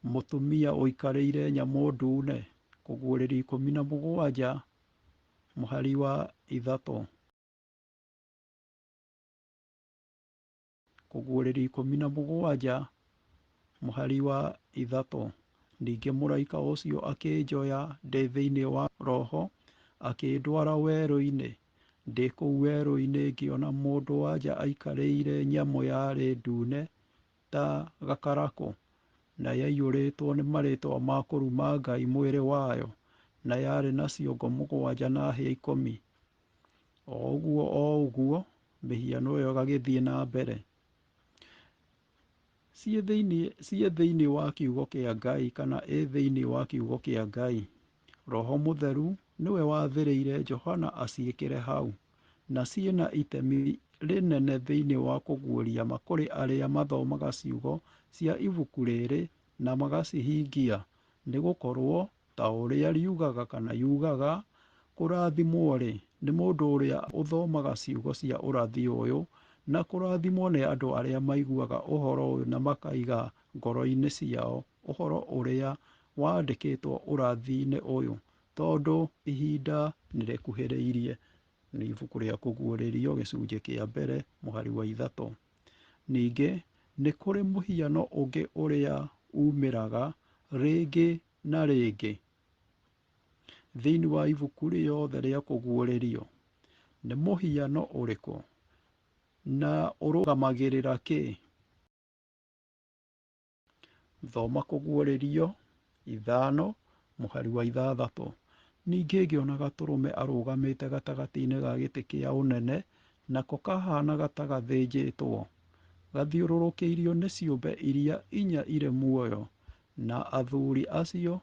Mũtumia ũikarĩire nyamũ ndune, Kũguũrĩrio 17 mũhari wa 3. Kũguũrĩrio 17 mũhari wa 3. Ningĩ mũraika ũcio akĩnjoya ndĩ thĩinĩ wa Roho, akĩndwara werũ-inĩ. Ndĩ kũu werũ-inĩ ngĩona mũndũ-wa-nja aikarĩire nyamũ yarĩ ndune ta gakarakũ, na yaiyũrĩtwo nĩ marĩĩtwa ma kũruma Ngai mwĩrĩ wayo, na yarĩ na ciongo 7 na hĩa 10. O ũguo o ũguo mĩhiano ĩyo ĩgagĩthiĩ na mbere. Ciĩ thĩinĩ wa kiugo kĩa Ngai kana ĩ thĩinĩ wa kiugo kĩa Ngai. Roho Mũtheru nĩwe wathĩrĩire Johana aciĩkĩre hau, na ciĩna itemi rĩnene thĩinĩ wa kũguũria ma kũrĩ arĩa mathomaga ciugo cia ibuku rĩrĩ na magacihingia, nĩgũkorwo ta ũrĩa riugaga kana yugaga, kũrathimwo-rĩ, nĩ mũndũ ũrĩa ũthomaga ciugo cia ũrathi ũyũ, na kũrathimwo nĩ andũ arĩa maiguaga ũhoro ũyũ na makaiga ngoro-inĩ ciao ũhoro ũrĩa wandĩkĩtwo ũrathi-inĩ ũyũ, tondũ ihinda nĩrĩkuhĩrĩirie. Nĩ ibuku rĩa Kũguũrĩrio gĩcunjĩ kĩa mbere mũhari wa 3. Ningĩ nĩ kũrĩ mũhiano ũngĩ ũrĩa umĩraga rĩngĩ na rĩngĩ thĩinĩ wa ibuku rĩothe rĩa Kũguũrĩrio. Nĩ mũhiano ũrĩkũ, na ũrũgamagĩrĩra kĩ? Thoma Kũguũrĩrio 5 mũhari wa 6. Ningĩ ngĩona gatũrũme arũgamĩte gatagatĩ-inĩ ga gĩtĩ kĩa ũnene, nako kahaanaga ta gathĩnjĩtwo, gathiũrũrũkĩirio nĩ ciũmbe iria inya irĩ muoyo, na athuri acio,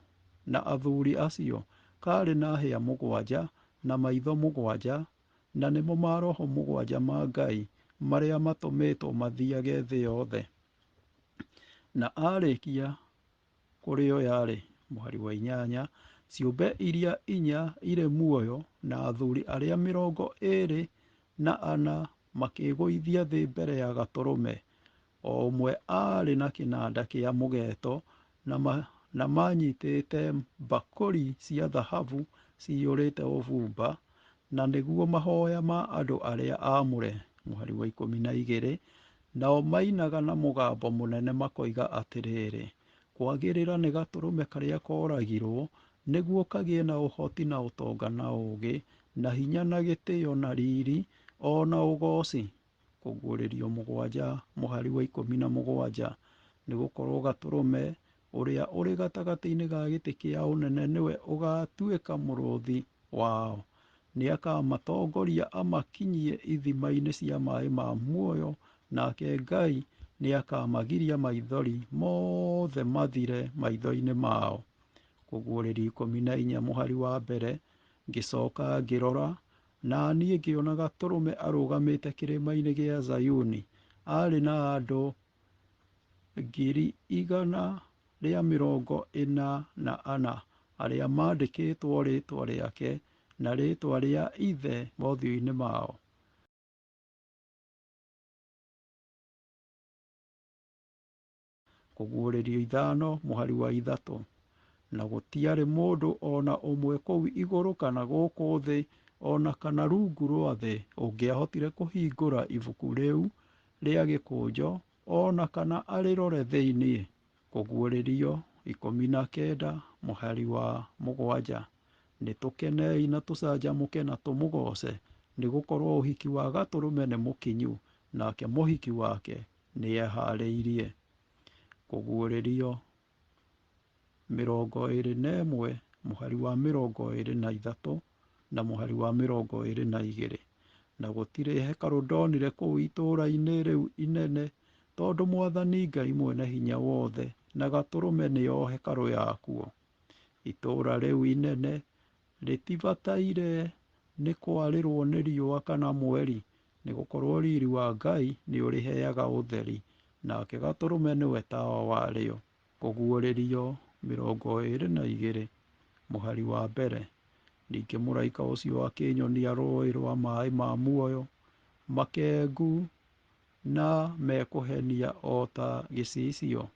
karĩ na hĩa 7 na maitho 7, na nĩmo maroho 7 ma Ngai marĩa matũmĩtwo mathiiage thĩ yothe. Na aarĩkia kũrĩoya-rĩ, mũhari wa 8, ciũmbe iria inya irĩ muoyo na athuri arĩa 24 makĩĩgũithia thĩ mbere ya Gatũrũme. O ũmwe aarĩ na kĩnanda kĩa mũgeeto na maanyitĩte mbakũri cia thahabu ciyũrĩte ũbumba, na nĩguo mahoya ma andũ arĩa aamũre. Mũhari wa 12. Nao mainaga na mũgambo mũnene makoiga atĩrĩrĩ, kwagĩrĩra nĩ gatũrũme karĩa kooragirwo, nĩguo kagĩe na ũhoti na ũtonga na ũũgĩ na hinya na gĩtĩo na riri o na ũgooci. Kũguũrĩrio 7 mũhari wa 17. Nĩgũkorwo Gatũrũme ũrĩa ũrĩ gatagatĩ-inĩ ga gĩtĩ kĩa ũnene nĩwe ũgaatuĩka mũrũthi wao. Nĩakamatongoria amakinyie ithima-inĩ cia maĩ ma muoyo, nake Ngai nĩakamagiria maithori mothe mathire maitho-inĩ mao. Kũguũrĩrio 14 mũhari wa 1. Ngĩcoka ngĩrora, na niĩ ngĩona Gatũrũme arũgamĩte kĩrĩma-inĩ gĩa Zayuni, arĩ na andũ 144,000 arĩa maandĩkĩtwo rĩĩtwa rĩake na rĩĩtwa rĩa Ithe mothiũ-inĩ mao. Kũguũrĩrio 5 mũhari wa 3. Na gũtiarĩ mũndũ o na ũmwe kũu igũrũ kana gũkũ thĩ o na kana rungu rwa thĩ ũngĩahotire kũhingũra ibuku rĩu rĩa gĩkũnjo o na kana arĩrore thĩinĩ. Kũguũrĩrio 19 mũhari wa 7. Nĩtũkenei na tũcanjamũke na tũmũgooce, nĩgũkorwo ũhiki wa Gatũrũme nĩ mũkinyu, nake mũhiki wake nĩehaarĩirie. Kũguũrĩrio 21 mũhari wa 23 na mũhari wa 22. Na gũtirĩ hekarũ ndonire kũu itũũra-inĩ rĩu inene, tondũ Mwathani Ngai Mwene-Hinya-Wothe na Gatũrũme nĩo hekarũ yakuo. Itũũra rĩu inene rĩtibataire nĩ kwarĩrwo nĩ riũa kana mweri, nĩgũkorwo riri wa Ngai nĩũrĩheaga ũtheri, nake Gatũrũme nĩwe tawa warĩo. Kũguũrĩrio 22 mũhari wa 1. Ningĩ mũraika ũcio akĩnyonia rũũĩ rwa maĩ ma muoyo, makengu na mekũhenia o ta gĩcicio,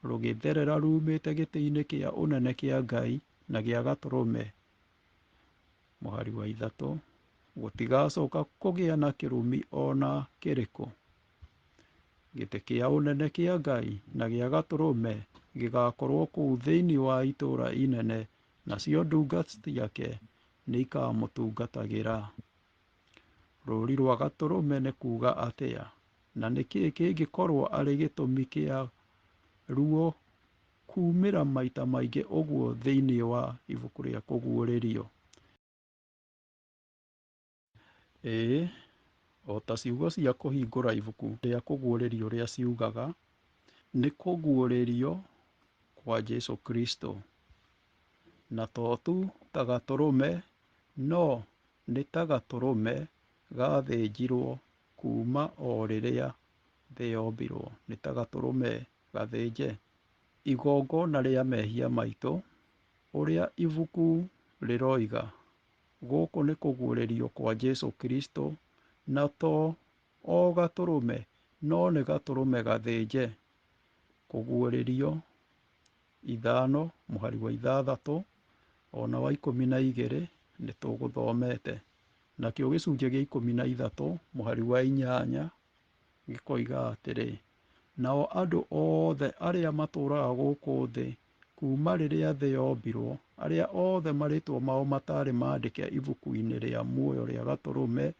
rũgĩtherera ruumĩte gĩtĩ-inĩ kĩa ũnene kĩa Ngai na gĩa Gatũrũme. Mũhari wa 3. Gũtigacoka kũgĩa na kĩrumi o na kĩrĩkũ. Gĩtĩ kĩa ũnene kĩa Ngai na gĩa Gatũrũme gĩgaakorwo kũu thĩinĩ wa itũũra inene, nacio ndungata ciake nĩikamũtungatagĩra. Rũũri rwa Gatũrũme nĩ kuuga atĩa, na nĩ kĩĩ kĩngĩkorwo arĩ gĩtũmi kĩa ruo kuumĩra maita maingĩ ũguo thĩinĩ wa ibuku rĩa Kũguũrĩrio? Ĩĩ, o ta ciugo cia kũhingũra ibuku rĩa Kũguũrĩrio ũrĩa ciugaga, nĩ kũguũrĩrio kwa Jesũ Kristo. Na to tu ta gatũrũme, no nĩ ta gatũrũme gathĩnjirwo kuuma o rĩrĩa thĩ yombirwo, nĩ ta gatũrũme gathĩnje. Igongona rĩa mehia maitũ, ũrĩa ibuku rĩroiga, gũkũ nĩ kũguũrĩrio kwa Jesũ Kristo, na to o gatũrũme, no nĩ gatũrũme gathĩnje. Kũguũrĩrio 5 mũhari wa 6 o na wa 12 nĩ tũgũthomete. Nakĩo gĩcunjĩ gĩa 13 mũhari wa 8 gĩkoiga atĩrĩ, nao andũ othe arĩa matũũraga gũkũ thĩ kuuma rĩrĩa thĩ yombirwo, arĩa othe marĩĩtwa mao matarĩ maandĩke ibuku-inĩ rĩa muoyo rĩa Gatũrũme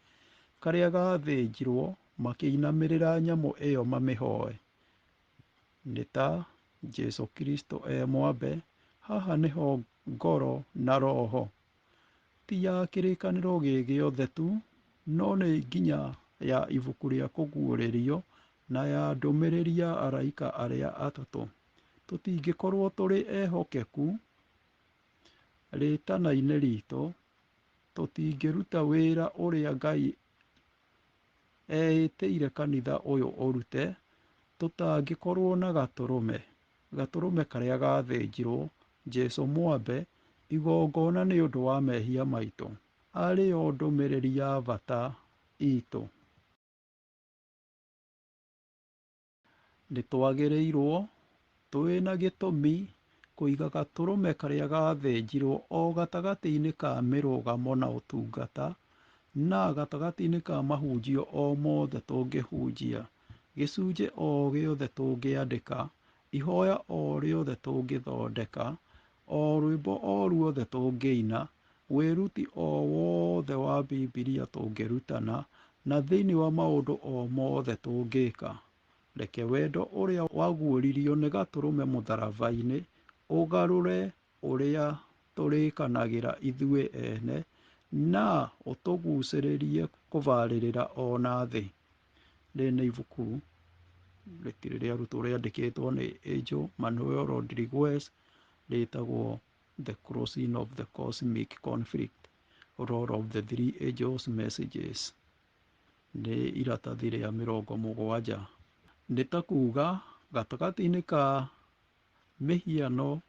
karĩa gaathĩnjirwo, makĩinamĩrĩra nyamũ ĩyo mamĩhooe. Nĩ ta Jesũ Kristo e mwambe, haha nĩho ngoro na roho. Ti ya kĩrĩkanĩro gĩ gĩothe tu, no nĩ nginya ya ibuku rĩa Kũguũrĩrio na ya ndũmĩrĩri ya araika arĩa atatũ. Tũtingĩkorwo tũrĩ ehokeku rĩĩtana-inĩ ritũ, tũtingĩruta wĩra ũrĩa Ngai eĩtĩire kanitha ũyũ ũrute, tũtangĩkorwo na gatũrũme, gatũrũme karĩa gaathĩnjirwo, Jesũ mwambe, igongona nĩ ũndũ wa mehia maitũ, arĩ yo ndũmĩrĩri ya bata itũ. Nĩ twagĩrĩirwo, twĩna gĩtũmi, kũiga gatũrũme karĩa gaathĩnjirwo o gatagatĩ-inĩ ka mĩrũgamo na ũtungata, na gatagatĩ-inĩ ka mahunjio o mothe tũngĩhunjia, gĩcunjĩ o gĩothe tũngĩandĩka, ihoya o rĩothe tũngĩthondeka, o rwĩmbo o ruothe tũngĩina, Wĩruti o wothe wa Bibilia tũngĩrutana, na thĩinĩ wa maũndũ o mothe tũngĩka. Reke wendo ũrĩa waguũririo nĩ Gatũrũme mũtharaba-inĩ ũgarũre ũrĩa tũrĩkanagĩra ithuĩ ene na ũtũgucĩrĩrie kũbarĩrĩra o na thĩ. Rĩrĩ nĩ ibuku rĩtirĩ rĩarutwo rĩandĩkĩtwo nĩ Angel Manuel Rodriguez rĩtagwo The Crossing of the Cosmic Conflict, Role of the Three Angels Messages. Nĩ iratathi rĩa 70. Nĩ ta kuuga gatagatĩ-inĩ ka mĩhiano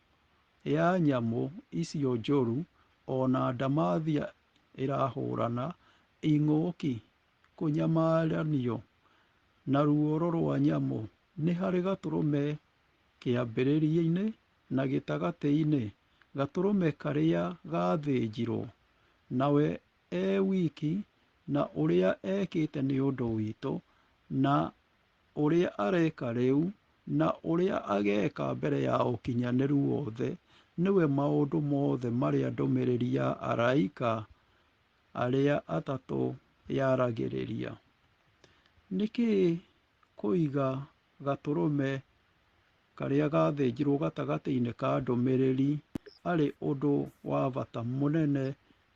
ya nyamũ icio njũru o na ndamathia ĩrahũrana, ing'ũki, kũnyamaranio, na ruoro rwa nyamũ, nĩ harĩ gatũrũme kĩambĩrĩria-inĩ na gĩtagatĩ-inĩ, gatũrũme karĩa gaathĩnjirwo, na we e wiki na ũrĩa ekĩte nĩ ũndũ witũ, na ũrĩa areka rĩu, na ũrĩa ageka mbere ya ũkinyanĩru wothe, nĩwe maũndũ mothe marĩa ndũmĩrĩri ya araika arĩa atatũ yaragĩrĩria. Nĩkĩ kũiga gatũrũme karĩa gaathĩnjirwo gatagatĩ-inĩ ka ndũmĩrĩri arĩ ũndũ wa bata mũnene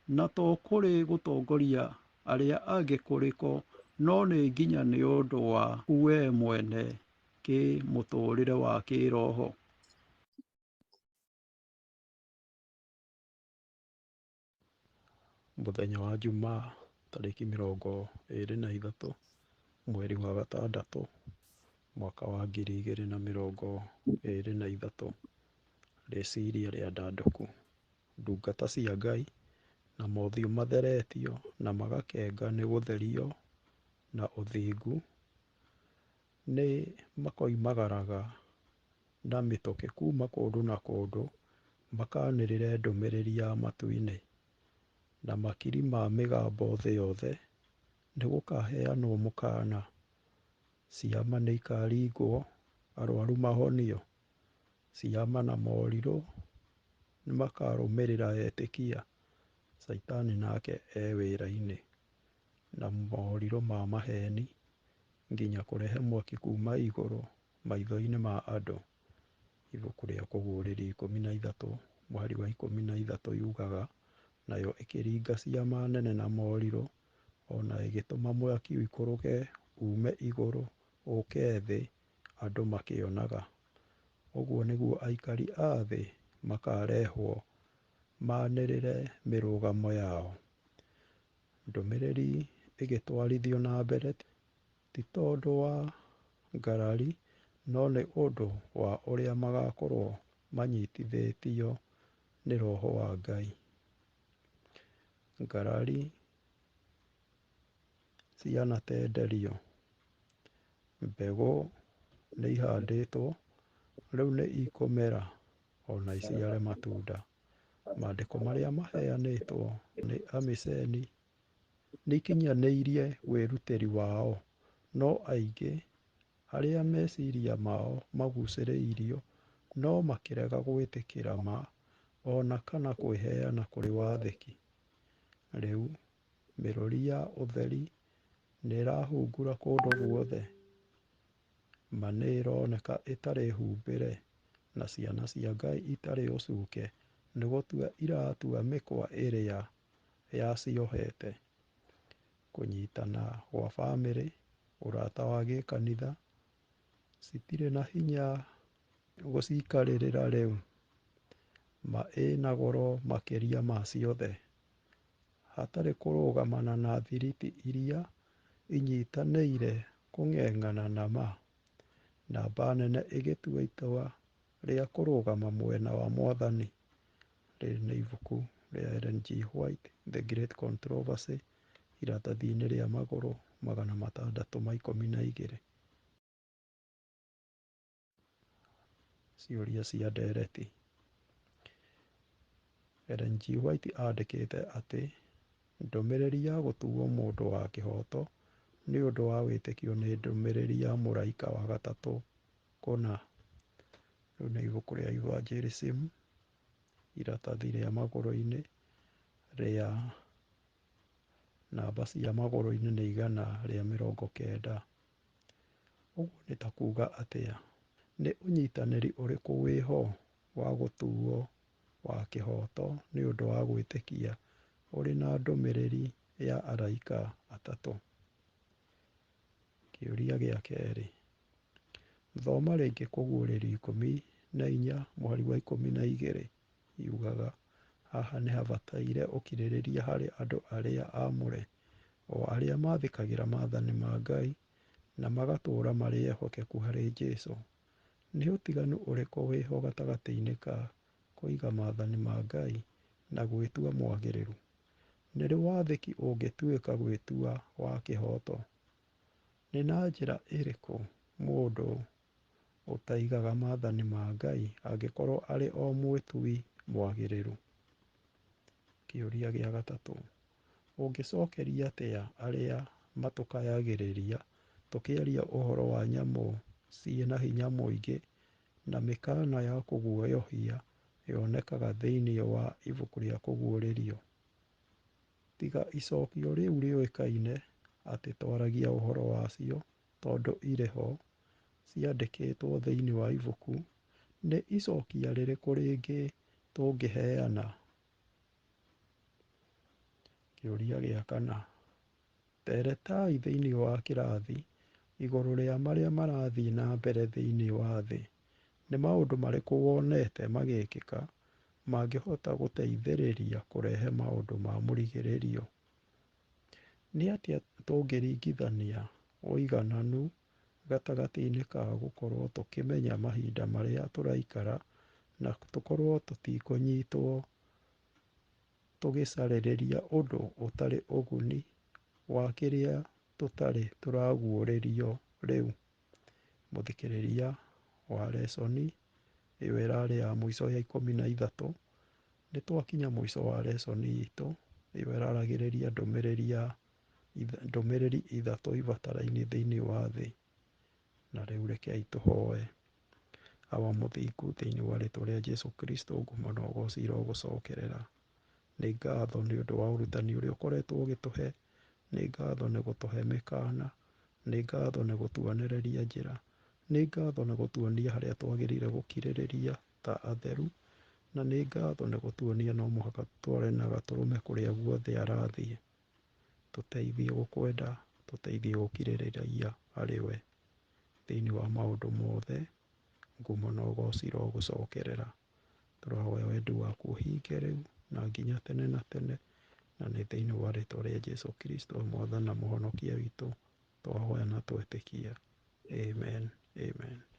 na to kũrĩ gũtongoria arĩa angĩ kũrĩ ko no nĩ nginya nĩ ũndũ waku wee mwene kĩ-mũtũrĩre wa kĩroho? Mũthenya wa Jumaa tarĩki 23 mweri wa gatandatũ mwaka wa 2023. Rĩciria rĩandandũku, ndungata cia Ngai na mothiũ matheretio na magakenga nĩ gũtherio na ũthingu, nĩ makoimagaraga na mĩtũkĩ kuuma kũndũ na kũndũ makanĩrĩre ndũmĩrĩri ya matu-inĩ. Na makiri ma mĩgambo thĩ yothe, nĩ gũkaheanwo mũkaana, ciama nĩikaringwo, arwaru mahonio, ciama na morirũ nĩmakarũmĩrĩra etĩkia, Caitani nake e wĩra-inĩ na morirũ ma maheni nginya kũrehe mwaki kuma igũrũ maitho-inĩ ma andũ. Ibuku rĩa Kũguũrĩrio 13 mũhari wa 13 yugaga, nayo ĩkĩringa ciama nene na morirũ, o na ĩgĩtũma mwaki ũikũrũke uume igũrũ ũũke thĩ andũ makĩonaga. Ũguo nĩguo aikari a thĩ makaarehwo maanĩrĩre mĩrũgamo yao. Ndũmĩrĩri ĩgĩtwarithio na mbere ti tondũ wa ngarari no nĩ ũndũ wa ũrĩa magakorwo manyitithĩtio nĩ Roho wa Ngai. Ngarari cianatenderio, mbegũ nĩihandĩtwo, rĩu nĩ ikũmera o na iciare matunda. Maandĩko marĩa maheanĩtwo nĩ amĩceni nĩikinyanĩirie wĩrutĩri wao, no aingĩ arĩa meciria mao magucĩrĩirio no makĩrega gwĩtĩkĩra ma o na kana kwĩheana kũrĩ wathĩki. Rĩu mĩrũri ya ũtheri nĩĩrahungura kũndũ guothe. Ma nĩĩroneka ĩtarĩ humbĩre na ciana cia Ngai itarĩ ũcuke nĩ gũtua iratua mĩkwa ĩrĩa yaciohete. Kũnyitana gwa bamĩrĩ, ũrata wa gĩkanitha, citirĩ na hinya gũcikarĩrĩra rĩu. Ma ĩna goro makĩria ma ciothe. Hatarĩ kũrũgamana na thiriti iria inyitanĩire kũng'eng'ana na ma. Namba nene ĩgĩtua itua rĩa kũrũgama mwena wa Mwathani. Rĩrĩ nĩ ibuku rĩa Ellen G. White, The Great Controversy, iratathi-inĩ rĩa magũrũ 612. Ciũria cia ndereti. Ellen G. White aandĩkĩte atĩ ndũmĩrĩri ya gũtuwo mũndũ wa kĩhooto nĩ ũndũ wa wĩtĩkio nĩ ndũmĩrĩri ya mũraika wa gatatũ kũna. Rĩu nĩ ibuku rĩa Evangelism, iratathi rĩa magũrũ-inĩ rĩa namba cia magũrũ-inĩ nĩ 190. Ũguo nĩ ta kuuga atĩa? Nĩ ũnyitanĩri ũrĩkũ wĩho wa gũtuo wa kĩhooto nĩ ũndũ wa gwĩtĩkia ũrĩ na ndũmĩrĩri ya araika atatũ? Kĩũria gĩa kerĩ. Thoma rĩngĩ Kũguũrĩrio 14 mũhari wa 12 yugaga, haha nĩ habataire ũkirĩrĩria harĩ andũ arĩa aamũre, o arĩa mathĩkagĩra maathani ma Ngai na magatũũra marĩ ehokeku harĩ Jesũ. Nĩ ũtiganu ũrĩkũ wĩho gatagatĩ-inĩ ka kũiga maathani ma Ngai na gwĩtua mwagĩrĩru? Nĩ rĩ wathĩki ũngĩtuĩka gwĩtua wa kĩhooto? Nĩ na njĩra ĩrĩkũ mũndũ ũtaigaga maathani ma Ngai angĩkorũo arĩ o mwĩtui mwagĩrĩru? Kĩũria gĩa gatatũ. Ũngĩcokeria atĩa arĩa matũkayagĩrĩria tũkĩaria ũhoro wa nyamũ ciĩ na hinya mũingĩ na mĩkaana ya kũguoyohia yonekaga thĩinĩ wa ibuku rĩa Kũguũrĩrio? Tiga icokio rĩu rĩũĩkaine atĩ twaragia ũhoro wacio tondũ irĩ ho ciandĩkĩtwo thĩinĩ wa ibuku, nĩ icokia rĩrĩkũ rĩngĩ tũngĩheana? Kĩũria gĩa kana. Teretai thĩinĩ wa kĩrathi igũrũ rĩa marĩa marathiĩ na mbere thĩinĩ wa thĩ. Nĩ maũndũ marĩkũ wonete magĩkĩka mangĩhota gũteithĩrĩria kũrehe maũndũ ma mũrigĩrĩrio? Nĩ atĩa tũngĩringithania ũigananu gatagatĩ-inĩ ka gũkorũo tũkĩmenya mahinda marĩa tũraikara na tũkorũo tũtikũnyitwo tũgĩcarĩria ũndũ ũtarĩ ũguni wa kĩrĩa tũtarĩ tũraguũrĩrio rĩu? Mũthikĩrĩria wa lesoni ĩyo ĩrarĩ ya mũico ya 13. Nĩ twakinya mũico wa lesoni itũ ĩyo ĩraragĩrĩria ndũmĩrĩri ya ndũmĩrĩri ithatũ ibataraine thĩinĩ wa thĩ. Na rĩu rekei tũhoe. Awa mũthingu, thĩinĩ wa rĩtwa rĩa Jesu Kristo, ngumo na ũgoci irogũcokerera. Nĩ ngatho nĩ ũndũ wa ũrutani ũrĩa ũkoretwo ũgĩtũhe. Nĩ ngatho nĩ gũtũhe mĩkana. Nĩ ngatho nĩ gũtuonereria njĩra. Nĩ ngatho nĩ gũtuonia harĩa twagĩrĩire gũkirĩrĩria ta atheru. Na nĩ ngatho nĩ gũtuonia no mũhaka tware na gatũrũme kũrĩa guothe arathiĩ. Tũteithie gũkwenda, tũteithie gũkirĩrĩria harĩ we thĩinĩ wa maũndũ mothe. Ngumo na ũgoci irogũcokerera. Tũrahoya wendi waku ũhinge rĩu na nginya tene na tene, na nĩ thĩinĩ wa rĩtwa rĩa Jesu Kristo mwathani na mũhonokia witũ twahoya na twetĩkia. Amen, amen.